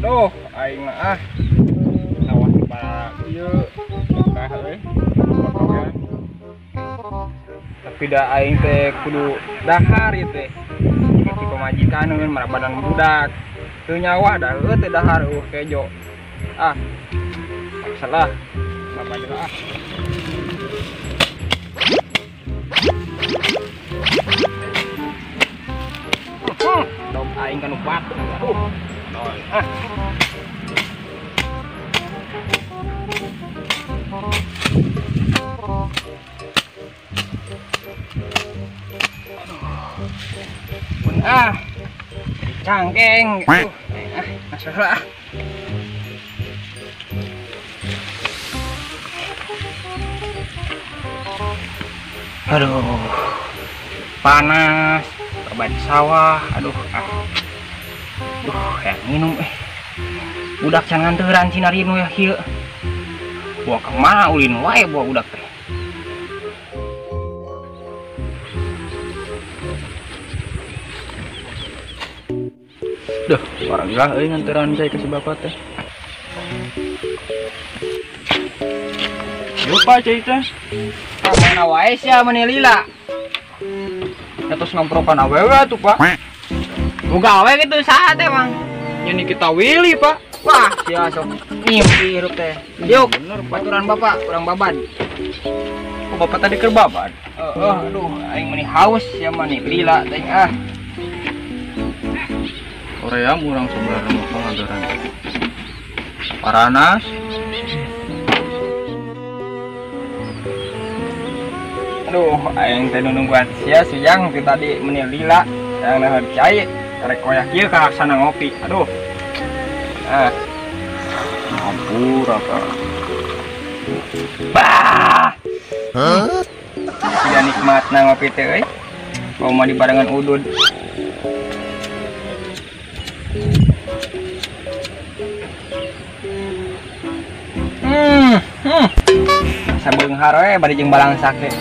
Aduh, aing mah ah. Sawah para ieu tah euy. Tapi da aing teh kudu dahar ieu teh. Ti pamajikan euy marabadan budak. Teu nyawa da heueuh teh dahar eueuh kejo. Ah. Salah. Bapak juga ah. Dog aing kanu batu. Aduh. Ah. Pun ah. Cangkeng. Aduh, ah, masalah. Aduh. Panas, coba di sawah. Aduh, ah. Duh, yang minum budak can nganteran cinarinu ya kieu. Buah kemana ulin wae buah budak teh. Duh, orang lah euy nganteran cai ke si bapak teh. Lupa cai teh. Mana wae sia meuni lila. Atos nongkrokan awewe atuh, Pak. Boga awe gitu saha teh, Bang? Nya kita Willy, Pak. Wah, sia sok ngimpi hirup teh. Yuk, bener baturan bapak, urang babad. Oh, bapak tadi keur babad? Heeh, aduh, aing meuni haus sia meuni lila teh ah. Korea urang sebenarnya mau nganteran. Paranas. Aduh, aing teh nungguan sia siang ti tadi meuni lila, yang naheur cai, karek koyak ieu kalaksana ngopi. Aduh. Ah. Ampur apa? Bah. Huh? Tidak nikmatna ngopi teh euy. Mau dibarengan udud. Sabeunghar we bari jeung balangsak teh.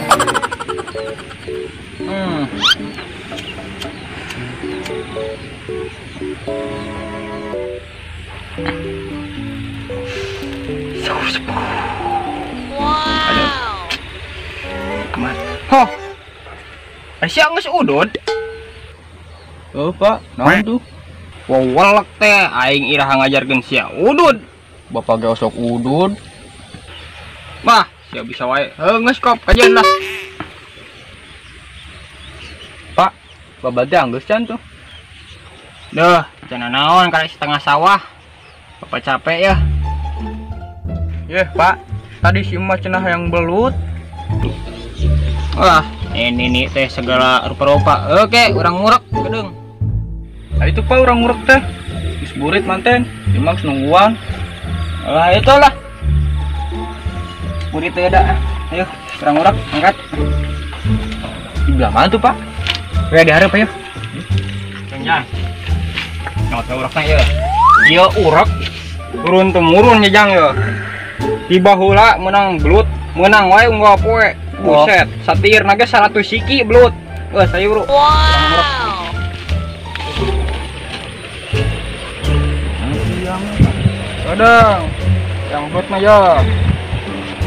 Wow. Aman. Hoh. Sia geus udud. Oh, Pak, naon tuh? Wawelek teh aing iraha ngajarkeun sia udud. Bapak ge osok udud. Wah, sia bisa wae. Heuh geus kop kajeun lah. Pak, bapak teh anggeus can tuh. Duh, cenah naon karek setengah sawah. Bapak capek ya. Yeh, Pak, tadi si emak cenah yang belut. Wah, ini nih teh segala rupa-rupa. Oke, urang ngurek gedung. Nah itu Pak urang ngurek teh. Geus burit manten, si emak geus nungguan. Lah itulah. Burit teh da. Ayo, urang ngurek, angkat. Di belah mana tuh, Pak? We di hareup ayo. Jang. Nyot urekna ieu. Ieu urek turun temurun nya jang ieu. Tiba heula meunang belut, meunang wae unggal poe. Buset, satir naga 100 siki belut. Wah, saya bro. Wow. Kadang yang belut mah ya.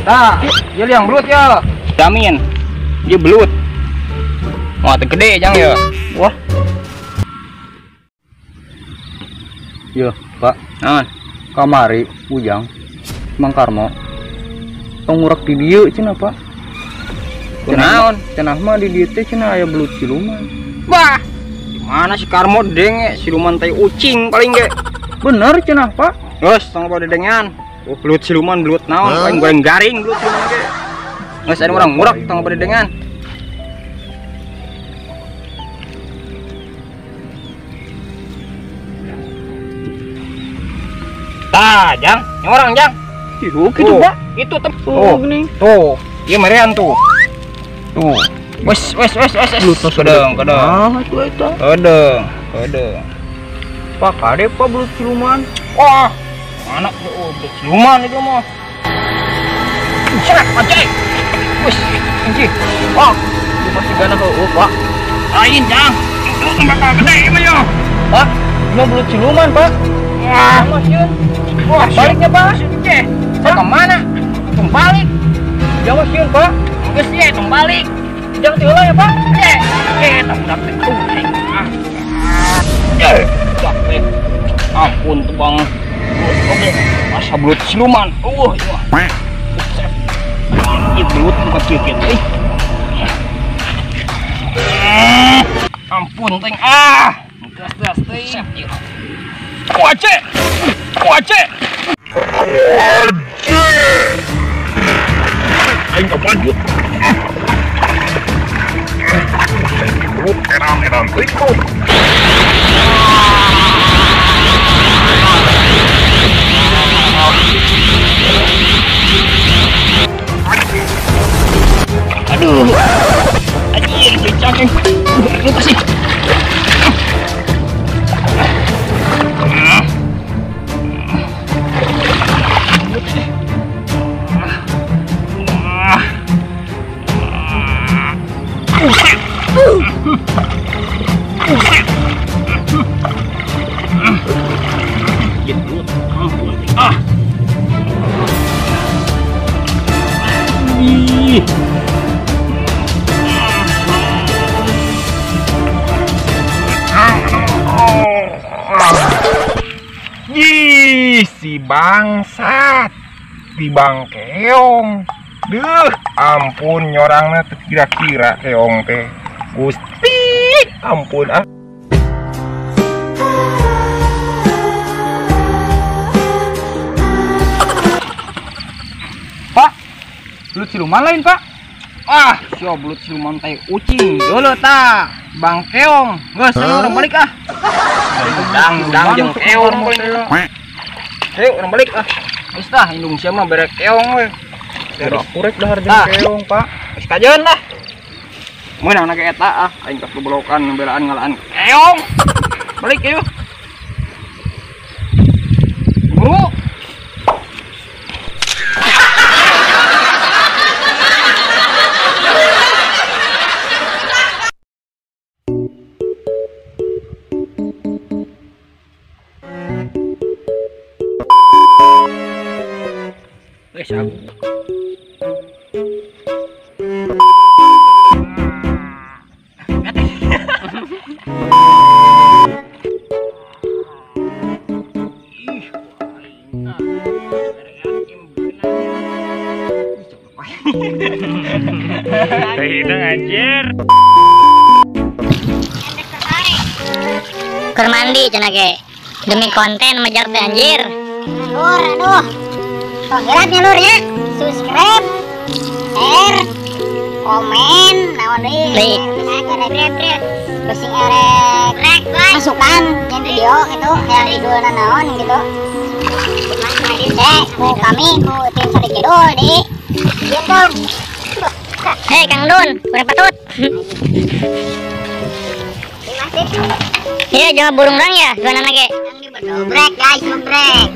Tah, ieu yang belut ya. Jamin. Dia belut. Wah, teu gede jang ya. Wah. Yo, Pak. Naon? Kamari Ujang Mang Karmo. Tong ngurek di dieu cenah, Pak. Kunaon? Cenah mah di dieu teh cenah aya belut siluman. Wah, mana si Karmo denge siluman tai ucing paling ge. Bener cenah, Pak. Geus, tong loba dedengean. Oh, belut siluman belut naon? Paling goreng garing belut siluman ge. Geus aya urang ngurek tong loba dedengean. Tah, Jang, yang orang Jang. Ih, gitu, Pak. Itu tuh. Tuh, ieu merean tuh. Tuh. Wes wes wes wes. Kedeng, kedeng. Ah, itu eta. Kedeng, kedeng. Pak, kade Pak belut siluman. Wah, anak tuh belut siluman itu mah. Serak anjay. Wes, anjing. Wah, itu pasti gana heueuh, Pak. Lain, Jang. Itu bakal gede mah yo. Pak, ini belut siluman, Pak. Wah, wah, baliknya Pak. Saya kemana? Tong balik. Jangan sieun Pak. Geus ye tong balik. Jangan tiheula ya Pak. Eta budak teh. Ah. Ampun tuh Bang. Oke, masa belut siluman. Ieu mah. Ieu belut bukan kieu kieu euy. Ampun teh ah. Gas teh. Kuace. Kuace. Aing kepanjut. Belut edan-edan teuing. Aduh, anjir, cacing. Lupa sih. Ah. Ih. Ih, si bangsat, si bang keong. Duh, ampun nyorangna teu kira-kira keong teh. Gusti, ampun ah. Pak, belut siluman lain, Pak. Ah, sio belut siluman teh ucing. Dulu ta, bang keong. Geus, ayo urang balik ah. Dang jeung keong paling. Ayo urang balik ah. Geus tah indung sia mah bere keong we. Kurek dahar jeung keong, Pak. Geus kajeun lah. Meunang na ge eta ah, aing tos bebolokan belaan ngalaan keong. Balik yeuh. Buru. Wes aku. Hidung anjir. Keur mandi cenah ge. Demi konten mejar teh anjir. Lur, aduh. Panggilan ya lur ya. Subscribe, share, komen, naon deui. Beusi erek masukan yang video gitu, yang judulna naon gitu. Ku kami ku tim Sari Kidul di YouTube. Hei Kang Dun, kurang patut. Iya, jawab burung rang ya, gimana lagi? Brek guys, brek.